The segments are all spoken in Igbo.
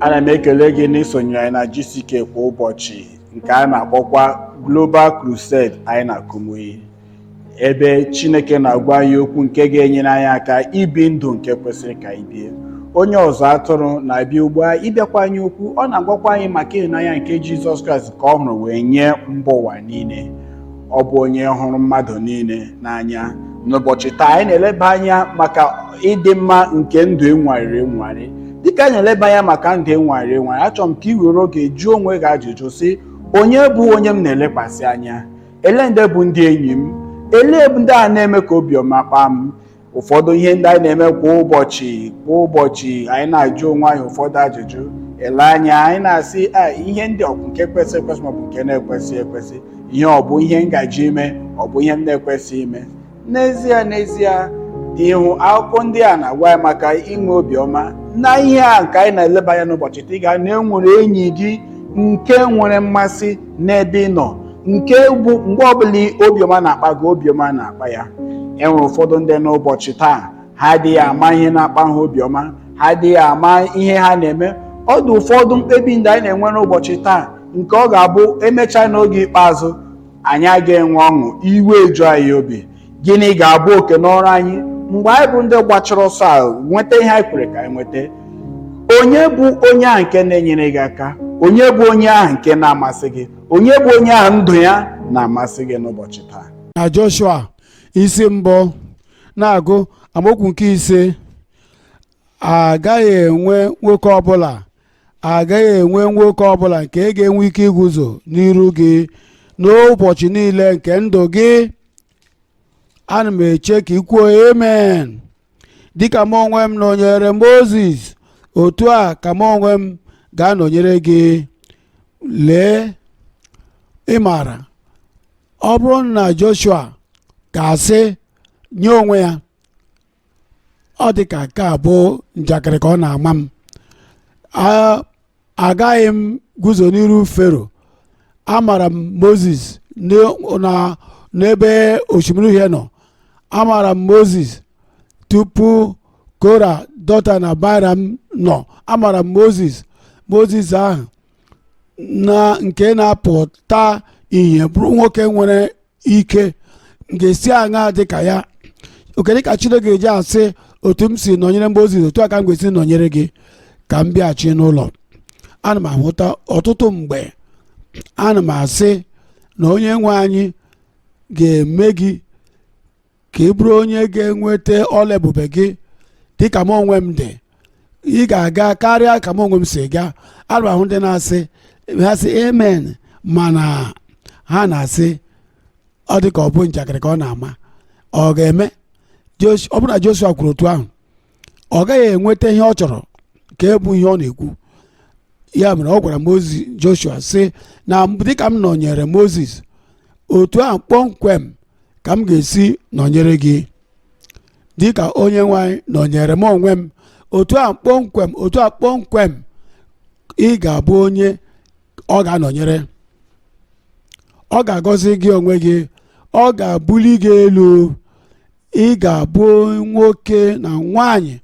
Ana m ekele gị n'isonyere anyị na GCK kwa ụbọchị nke a na-akpọkwa Global Crusade anyị na Kumuyi, ebe Chineke na-agwa anyị okwu nke ga-enyere anyị aka ibi ndụ nke kwesịrị ka anyị bie. Onye ọzụzụ atụrụ na-abịa ugbu a ịbịakwa anyị okwu. Ọ na-agwakwa anyị maka ịhụnanya nke Jizọs Kraịst ka ọ hụrụ wee nye mba ụwa niile. Ọ bụ onye hụrụ mmadụ niile n'anya. N'ụbọchị taa, anyị na-eleba anya maka ịdị mma nke ndụ enwegharịrị enwegharị. Dịka anyị na-eleba anya maka ndụ enwegharịrị enwegharị, achọrọ m ka ị were oge jụọ onwe gị ajụjụ sị: onye bụ onye m na-elekwasị anya? Ele ndị bụ ndị enyi m? Ele ndị a na-eme ka obiọma kpaa m? Ụfọdụ ihe ndị anyị na-eme kwa ụbọchị kwa ụbọchị, anyị na-ajụ onwe anyị ụfọdụ ajụjụ. Ele anya, anyị na-asị a ihe ndị ọ bụ nke kwesịrị ekwesị maọbụ nke na-ekwesị ekwesị? Ihe ọ bụ ihe ngaji ime, ọ bụ ihe m na-ekwesị ime? N'ezie, n'ezie, ịhụ akụkọ ndị a na-agwa ya maka inwe obiọma na ihe a nke anyị na-eleba anya n'ụbọchị taa, ị ga na enwere enyi gị nke nwere mmasị n'ebe ị nọ, nke bụ mgbe ọbụla obiọma na-akpa gị, obiọma na-akpa ya. E nwere ụfọdụ ndị n'ụbọchị taa, ha adịghị ama ihe na-akpa ha obiọma, ha adịghị ama ihe ha na-eme. Ọ dị ụfọdụ mkpebi ndị anyị na-enwe n'ụbọchị taa nke ọ ga-abụ emechaa n'oge ikpeazụ, anyị agaghị enwe ọṅụ, iwe eju anyị obi. Gịnị ga-abụ oke n'ọrụ anyị mgbe anyị bụ ndị gbachara ọsọ a nweta ihe anyị kwere ka anyị nweta? Onye bụ onye ahụ nke na-enyere gị aka? Onye bụ onye ahụ nke na-amasị gị? Onye bụ onye ahụ ndụ ya na-amasị gị n'ụbọchị taa? Na Joshua isi 1, na-agụ amaokwu nke 5: agaghị enwe nwoke ọbụla, agaghị enwe nwoke ọbụla nke ga-enwe ike iguzo n'iru gị n'ụbọchị niile nke ndụ gị. Ana m eche ka ị kwuo amen. Dịka m onwe m nọnyere Moses, otu a ka m onwe m ga-anọnyere gị. Lee, ị maara, ọ bụrụ na Joshua ga-asị nye onwe ya, ọ dị ka nke a bụ njakịrị ka ọ na-ama m, agaghị m guzo n'iru Fero. Amara m Moses n'ebe osimiri Uhie nọ. Amara m Moses tupu Kora, Dọtan na Abiram nọ. Amara m Moses, Moses ahụ na nke na-apụta ihe bụrụ nwoke nwere ike nke si aṅa dị ka ya oke, dịka Chineke ga-eji asị, otu m si nọnyere Moses, otu a ka m ga-esi nọnyere gị ka m bịaghachi n'ụlọ. Ana m ahụta ọtụtụ mgbe, ana m asị na onye nwe anyị ga-eme gị ka ị bụrụ onye ga-enweta ọla ebube gị dịka m onwe m dị. Ị ga-aga karịa ka m onwe m si gaa. Ana m ahụ ndị na-asị, ha sị amen, mana ha na-asị ọ dị ka ọ bụ njakịrị ka ọ na-ama. Ọ ga-eme? Ọ bụrụ na Joshua kwuru otu ahụ, ọ gaghị enweta ihe ọ chọrọ ka e bụ ihe ọ na-ekwu. Ya mere ọ gwara Moses, Joshua sị na dịka m nọnyere Moses, otu ahụ kpọmkwem ka m ga-esi nọnyere gị. Dịka onye nwe anyị nọnyere m onwe m, otu a kpọmkwem, otu a kpọmkwem ị ga-abụ onye ọ ga-anọnyere. Ọ ga-agọzi gị onwe gị, ọ ga-abuli gị elu. Ị ga-abụ nwoke na nwanyị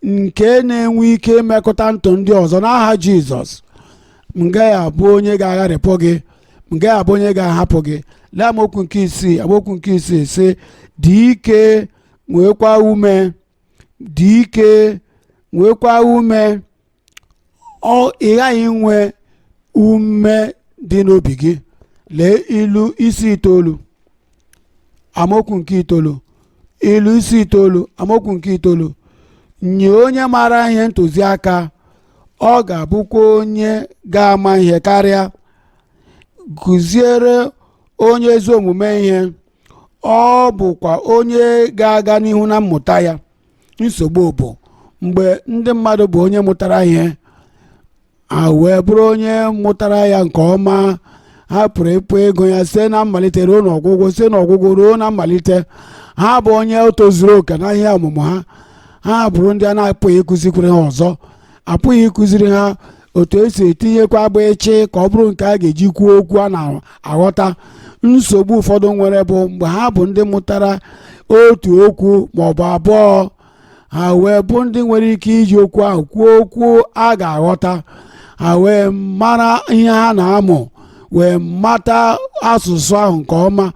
nke na-enwe ike imekọta ndụ ndị ọzọ n'aha Jizọs. M gaghị abụ onye ga-agharịpụ gị, m gaghị abụ onye ga-ahapụ gị. Lee amaokwu nke 6, amaokwu nke 6 sị: dị ike, nwekwa ume, dị ike, nwekwa ume. Ọ ị ghaghị inwe ume dị n'obi gị. Lee Ilu isi 9, amaokwu nke 9. Ilu isi 9, amaokwu nke 9: nye onye maara ihe ntụziaka, ọ ga-abụkwa onye ga-ama ihe karịa. Kụziere onye ezi omume ihe, ọ bụkwa onye ga-aga n'ihu na mmụta ya. Nsogbu bụ mgbe ndị mmadụ bụ onye mụtara ihe, ha wee bụrụ onye mụtara ya nke ọma, ha pụrụ ịpụ ego ya site na mmalite ruo n'ọgwụgwụ, site n'ọgwụgwụ ruo na mmalite. Ha bụ onye tozuru oke na ihe ọmụmụ ha. Ha bụrụ ndị a na-apụghị ịkụzikwere ha ọzọ, apụghị ịkụziri ha otu esi etinyekwa agba ịchị ka ọ bụrụ nke a ga-eji kwuo okwu a na-aghọta. Nsogbu ụfọdụ nwere bụ mgbe ha bụ ndị mụtara otu okwu ma ọ bụ abụọ, Ha wee bụ ndị nwere ike iji okwu ahụ kwuo okwu a ga-aghọta. Ha wee mara ihe ha na-amụ, wee mata asụsụ ahụ nke ọma,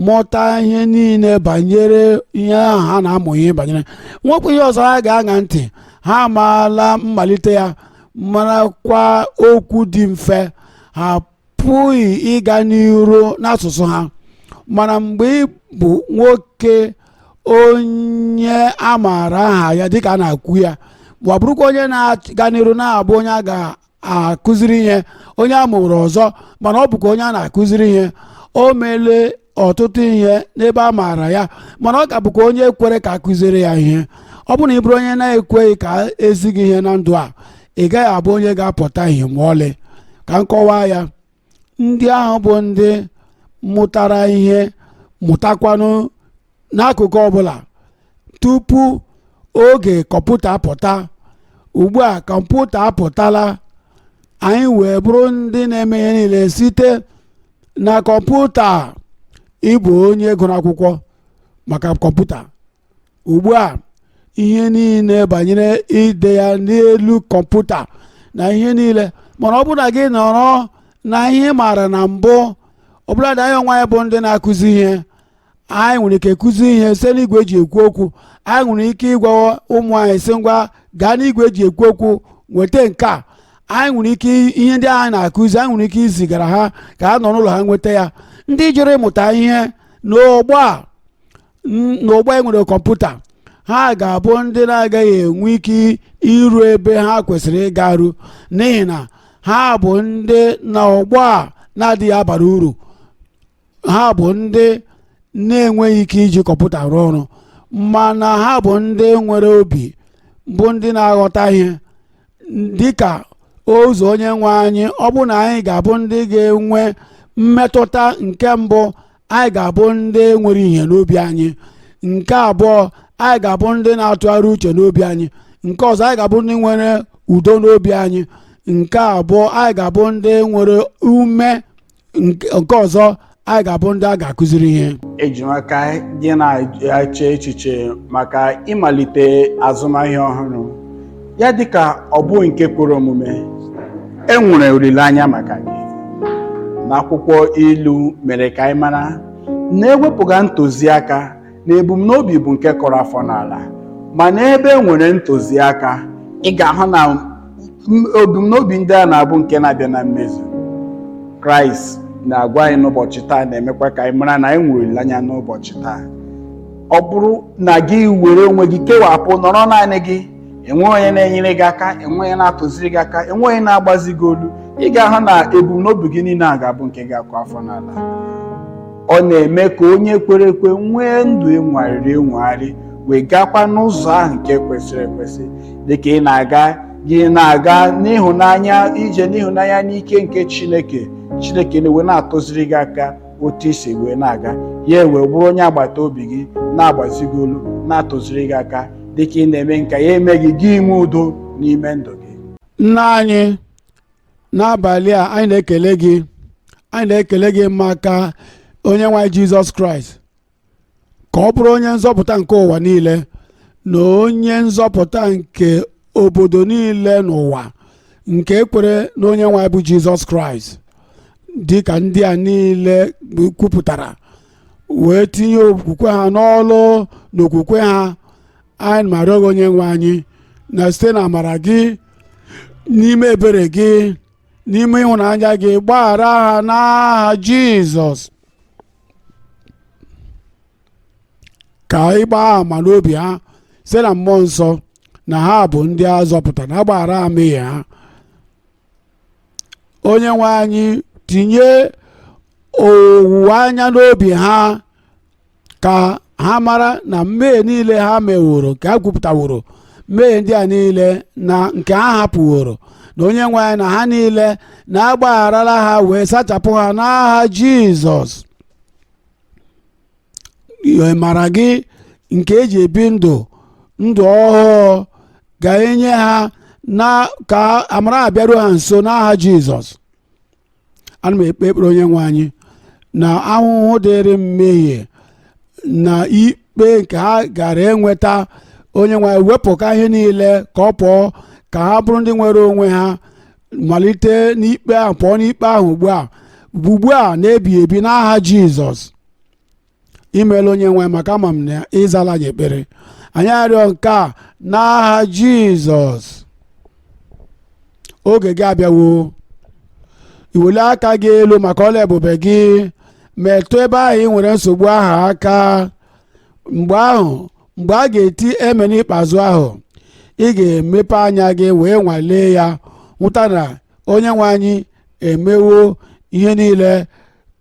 mụta ihe niile banyere ihe ahụ ha na-amụ. Ihe banyere nwekwa ihe ọzọ ha ga-aṅa ntị, ha amaala mmalite ya, marakwa okwu dị mfe. Ha pụghị ịga n'iru n'asụsụ ha. Mana mgbe ị bụ nwoke onye a maara aha ya dịka a na-akwu ya, ma ọ bụrụkwa onye na-aga n'iru na-abụ onye a ga-akụziri ihe, onye a mụrụ ọzọ, mana ọ bụkwa onye a na-akụziri ihe, o meele ọtụtụ ihe n'ebe a maara ya, mana ọ ka bụkwa onye kwere ka akụziri ya ihe. Ọ bụrụ na ị bụrụ onye na-ekweghị ka ezi gị ihe na ndụ a, ị gaghị abụ onye ga-apụta ihe ma ọlị. Ka m kọwaa ya. Ndị ahụ bụ ndị mụtara ihe, mụtakwanụ n'akụkụ ọbụla tupu oge kọmputa apụta. Ugbu a kọmputa apụtala, anyị wee bụrụ ndị na-eme ihe niile site na kọmputa. Ịbụ onye gụrụ akwụkwọ maka kọmputa, ugbu a ihe niile banyere ide ya n'elu kọmputa na ihe niile. Mana ọ bụrụ na gị nọrọ na ihe maara na mbụ, ọbụla dị anyị onwe anyị bụ ndị na-akụzi ihe, anyị nwere ike kụzi ihe site n'igwe eji ekwu okwu. Anyị nwere ike ịgwa ụmụ anyị sị, "Ngwa, gaa n'igwe eji ekwu okwu, nweta nke a." Anyị nwere ike, ihe ndị anyị na-akụzi, anyị nwere ike izigara ha ka ha nọ n'ụlọ ha nweta ya. Ndị jụrụ ịmụta ihe n'ọgbọ a, n'ọgbọ e nwere kọmputa, ha ga-abụ ndị na-agaghị enwe ike iru ebe ha kwesịrị ịgaru, n'ihi na ha bụ ndị na ọgbọ a na-adịghị abara uru. Ha bụ ndị na-enweghị ike iji kọmputa rụọ ọrụ, mana ha bụ ndị nwere obi, bụ ndị na-aghọta ihe dịka ụzọ onye nwe anyị. Ọ bụ na anyị ga-abụ ndị ga-enwe mmetụta nke mbụ, anyị ga-abụ ndị nwere ihe n'obi anyị. Nke abụọ, anyị ga-abụ ndị na-atụgharị uche n'obi anyị. Nke ọzọ, anyị ga-abụ ndị nwere udo n'obi anyị. Nke abụọ, anyị ga-abụ ndị nwere ume. Nke ọzọ, anyị ga-abụ ndị a ga-akụziri ihe. Ejimaka gị na-eche echiche maka ịmalite azụmahịa ọhụrụ ya dịka ọ bụghị nke kwere omume, e nwere olileanya maka gị. N'akwụkwọ Ilu mere ka anyị mara na ewepụga ntụziaka na ebumnobi bụ nke kọrọ afọ n'ala, mana ebe e nwere ntụziaka, ị ga-ahụ na ebumnobi ndị a na-abụ nke na-abịa na mmezu. Kraịst na-agwa anyị n'ụbọchị taa, na-emekwa ka anyị mara na anyị nwere olileanya n'ụbọchị taa. Ọ bụrụ na gị were onwe gị kewapụ, nọrọ naanị gị, enwe onye na-enyere gị aka, enwe onye na-atụziri gị aka, enwe onye na-agbazi gị olu, ị ga-ahụ na ebumnobi gị niile a ga-abụ nke ga-akụ afọ n'ala. Ọ na-eme ka onye kwere ekwe nwee ndụ enwegharịrị enwegharị, wee gakwa n'ụzọ ahụ nke kwesịrị ekwesị. Dịka ị na-aga, gị na-aga n'ịhụnanya, ije n'ịhụnanya n'ike nke Chineke, Chineke na-ewe na-atụziri gị aka otu isi wee na-aga. Ya wee bụrụ onye agbata obi gị na-agbazi gị olu, na-atụziri gị aka dịka ị na-eme nka ya, eme gị gị nwee udo n'ime ndụ gị. Nna anyị, n'abalị a anyị na-ekele gị. Anyị na-ekele gị maka onye nwe anyị Jizọs Kraịst, ka ọ bụrụ onye nzọpụta nke ụwa niile na onye nzọpụta nke obodo niile n'ụwa nke ekwere na onye nwe anyị bụ Jizọs Kraịst, dị ka ndị a niile kwupụtara wee tinye okwukwe ha n'ọlụ na okwukwe ha. Anyị ma-arịọ gị, onye nwe anyị, na site na amara gị, n'ime ebere gị, n'ime ịhụnanya gị, gbaghara ha n'aha Jizọs, ka ị gbaa ama n'obi ha site na mmụọ nsọ na ha bụ ndị a zọpụtara, na agbaghara ha mmehie ha. Onye nwe anyị, tinye owuwe anya n'obi ha ka ha mara na mmehie niile ha meworo, ka ha kwupụtaworo mmehie ndị a niile na nke ha hapụworo, na onye nwe anyị na ha niile na-agbagharala ha wee sachapụ ha n'aha Jizọs. Mara gị nke eji ebi ndụ, ndụ ọhụụ ga-enye ha na ka amara abịaruo ha nso n'aha Jizọs. Ana m ekpe ekpere, onye nwe anyị, na ahụhụ dịrị mmehie na ikpe nke ha gara enweta Onye nwe anyị, wepụka ihe niile ka ọ pụọ, ka ha bụrụ ndị nwere onwe ha, malite n'ikpe ahụ, pụọ n'ikpe ahụ ugbu a, ugbu a na-ebi ebi, n'aha Jizọs. Imeela, onye nwe, maka ama m na ịzala anyị ekpere anyị. Arịọ nke a n'aha Jizọs. Oge gị abịawo. Iweli aka gị elu maka ọla ebube gị, metụ ebe ahụ ị nwere nsogbu ahụ aka. Mgbe ahụ, mgbe a ga-eti eme n'ikpeazụ ahụ, ị ga-emepe anya gị wee nwalee ya, hụta na onye nwe anyị emewo ihe niile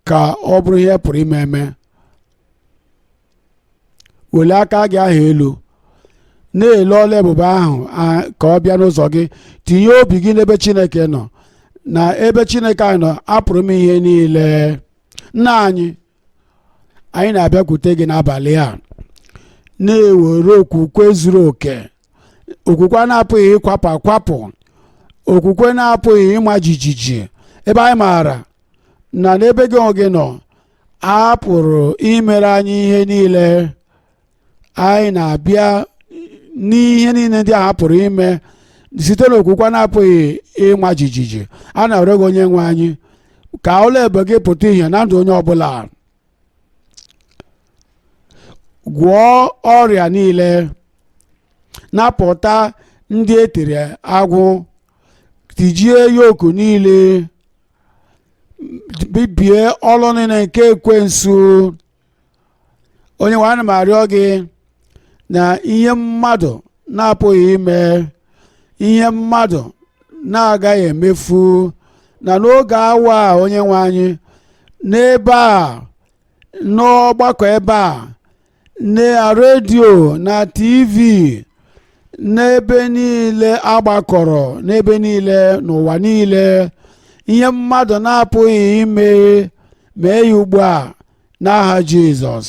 ka ọ bụrụ ihe pụrụ ime eme. Welie aka gị ahụ elu, na-ele ọla ebube ahụ ka ọ bịa n'ụzọ gị. Tinye obi gị n'ebe Chineke nọ, na ebe Chineke anyị nọ apụrụ m ihe niile. Nna anyị, anyị na-abịakwute gị n'abalị a, na-ewere okwukwe zuru oke, okwukwe a na-apụghị ịkwapụ akwapụ, okwukwe na-apụghị ịma jijiji, ebe anyị maara na n'ebe gị onwe gị nọ a pụrụ imere anyị ihe niile. Anyị na-abịa n'ihe niile ndị a pụrụ ime site n'okwukwe na-apụghị ịma jijiji. A na-arịọ gị, onye nwe anyị, ka ọla ebube gị pụta ìhè na ndụ onye ọbụla. Gwọọ ọrịa niile, napụta ndị e tere agwụ, tijie yoku niile, bibie ọlụ niile nke ekwensu. Onye nwe, ana m arịọ gị na ihe mmadụ na-apụghị ime, ihe mmadụ na-agaghị emefu, na n'oge awa a, onye nwe anyị, n'ebe a, n'ọgbakọ ebe a, na redio na TV, n'ebe niile agbakọrọ, n'ebe niile n'ụwa niile, ihe mmadụ na-apụghị ime, mee ya ugbu a n'aha Jizọs.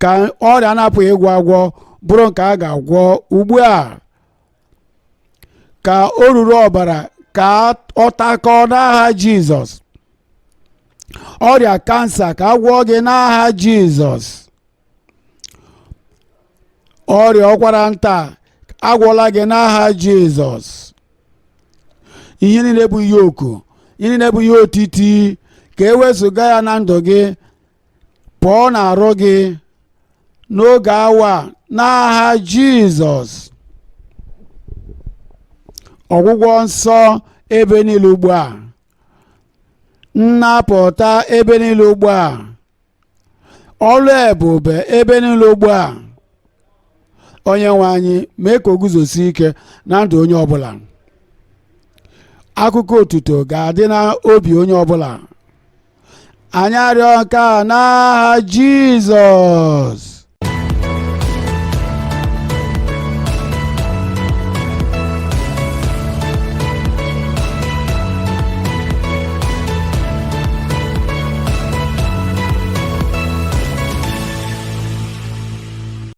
Ka ọrịa na-apụghị ịgwọ agwọ bụrụ nke a ga-agwọ ugbu a. Ka o ruru ọbara ka ọ takọọ n'aha Jizọs. Ọrịa kansa, ka a gwọọ gị n'aha Jizọs. Ọrịa ọkwara nta, agwọla gị n'aha Jizọs. Ihe niile bụ ihe oku, ihe niile bụ ihe otiti, ka e wezụga ya na ndụ gị, pụọ n'arụ gị n'oge awa n'aha Jizọs. Ọgwụgwọ nsọ ebe niile ugbu a, nnapụta ebe niile ugbu a, ọlụ ebube ebe niile ugbu a. Onye nwe anyị, mee ka o guzosie ike na ndụ onye ọbụla. Akụkọ otuto ga-adị n'obi onye ọbụla. Anyị arịọ nke a n'aha Jizọs.